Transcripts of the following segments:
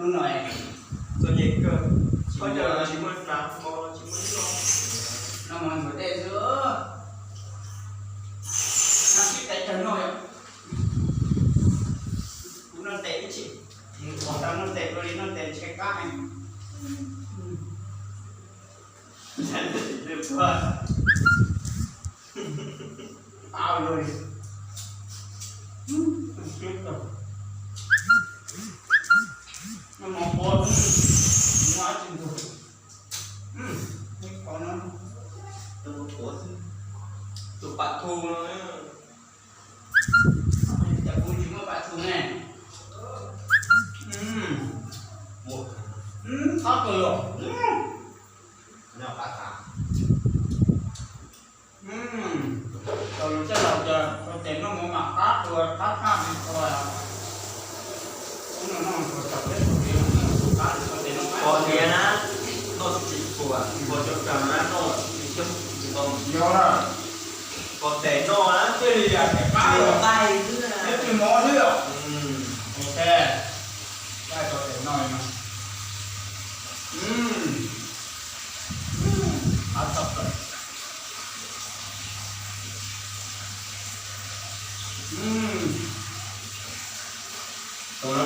No, txom nyem kawg, tsis muaj hnav, noj mov ntxuav dej xwb. Noj sib tais kawg no yom. Kuv noj tes ib chim, kuv tau noj tes dua li noj tes ntshai kab heev. Noj mov qhuav, noj dab tsi ntug. Tus pam thu no, cas kuv tsis muaj pam thu ne. Qab kawg os. Thaum lub sij hawm ces ua tes noj mov mam qab dua, qab tshaj li qhua. Ub, no noj ntxuav tau peb tug li, qab ua tes noj qab. Pom tias na, noj tsis tshua, pom cov kawg na noj tsis tshua. Yog na, ua tes noj na thiaj li yam tes qab, tais xwb, nyob tsis mov xwb os. Ok, ua tes noj li no. Qab tshaj plaws. Tus no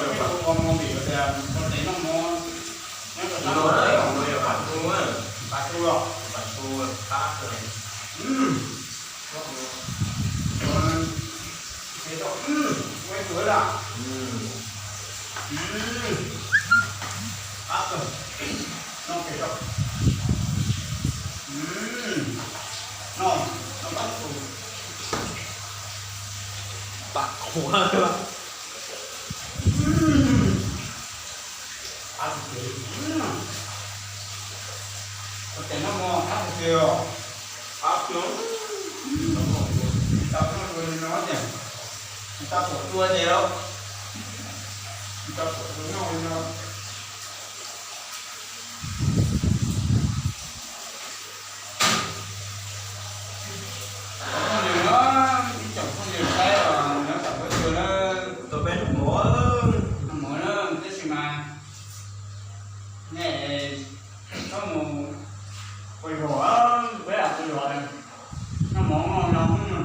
ua mus vim tias ua tes noj mov, nyob rau sab no yog pam thu, pam thu los, pam thu qab. Ua ib tug lawm. Qab kawg. Noj pem rau. Noj, noj pab tus. Pam qhuav. Qab tiag tiag. Ua tes noj mov qab tiag tiag os. Qab tiag. Tsis tau noj dua li no tiag. Tsis tau pom dua tiag los. Tsis tau pom dua noj li no. Phooj ywg na, ib tsoom phooj ywg saib os, nyob tom huab cua na, tus peb noj mov, noj mov na, tab sis mas nej txhob mus quaj zog, peb lam quaj zog, noj mov noj no.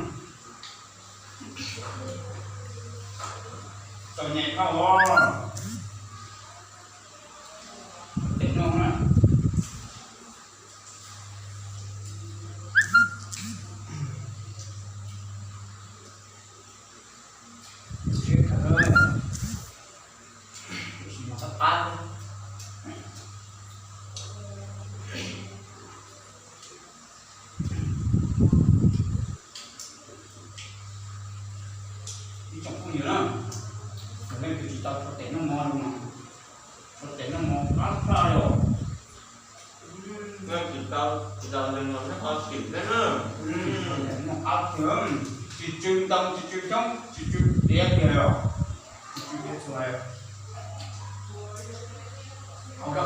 Txom nyem dhau os. Tes noj na. Ib tsoom phooj ywg na, yog leej twg tsis tau tshuav tes noj mov no, tshuav tes noj mov qab tshaj li os. Leej twg tsis tau, tsis tau tes noj mov qab tshaj li na. Qab tshaj, tsis tsw ntoo, tsis tsw coob, tsis tsw diav kiag li os. Tsis tsw diav txhua li. Au da.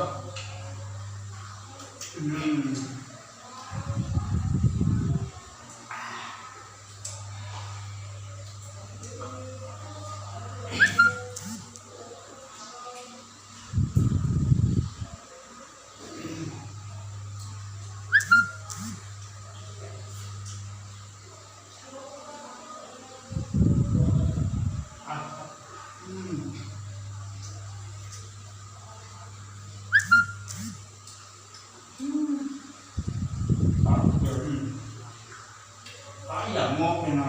Qab ib yam mob kiag no.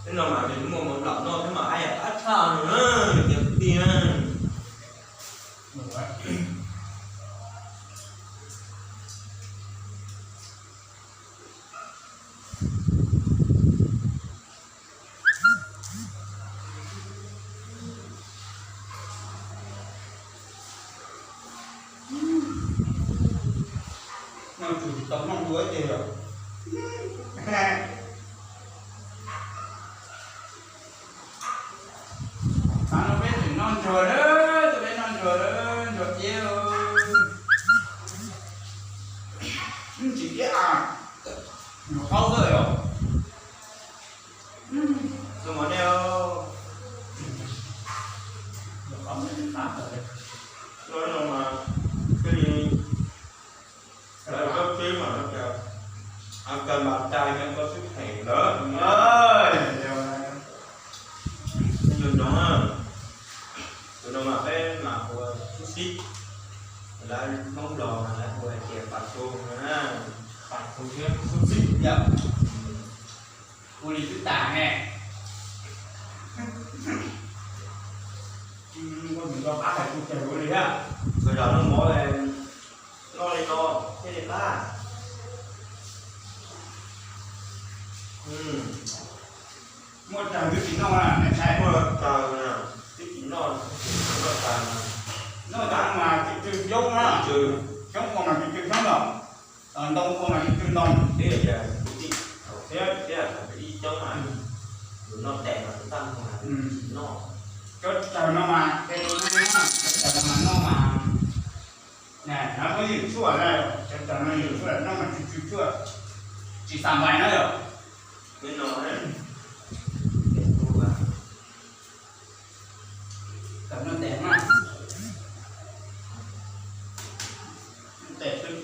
Tej no mas nws muaj mov nplaum noj thiab mas haj yam qab tshaj no na, cov kwv tij na. Noj tsis tau noj dua ib teg lawm. Tav no peb tseem noj ntsuag lawm, tus peb noj ntsuag lawm, ntsuag ciab. Tsis ciab a, ntsuag qaub xwb os. Noj mov nej, ntsuag tas ne. Ua nws rau qab hais kuv cag ua li thiab. Koj zam noj mov, noj li no thiaj li qab. Muaj raws twb tsis noj na, nej saib. Muaj raws na, twb tsis noj, noj raws na. Noj raws mas tsw tsw xyoob na, xyoob ua mas tsw tsw xyoob los, ntoo ua mas tsw tsw ntoo. Twb yog kuv tij, thiab thiab ib xyoob mas, nws noj tes mas tus tag noj, noj. Cov raws no mas, cov raws no mas noj mas, na, no muaj ib yam tshuaj na, cov raws no yam tshuaj noj mas tsw tsw tshuaj, tsis xav npais na yom. Twb no, kom noj tes mas, tes twb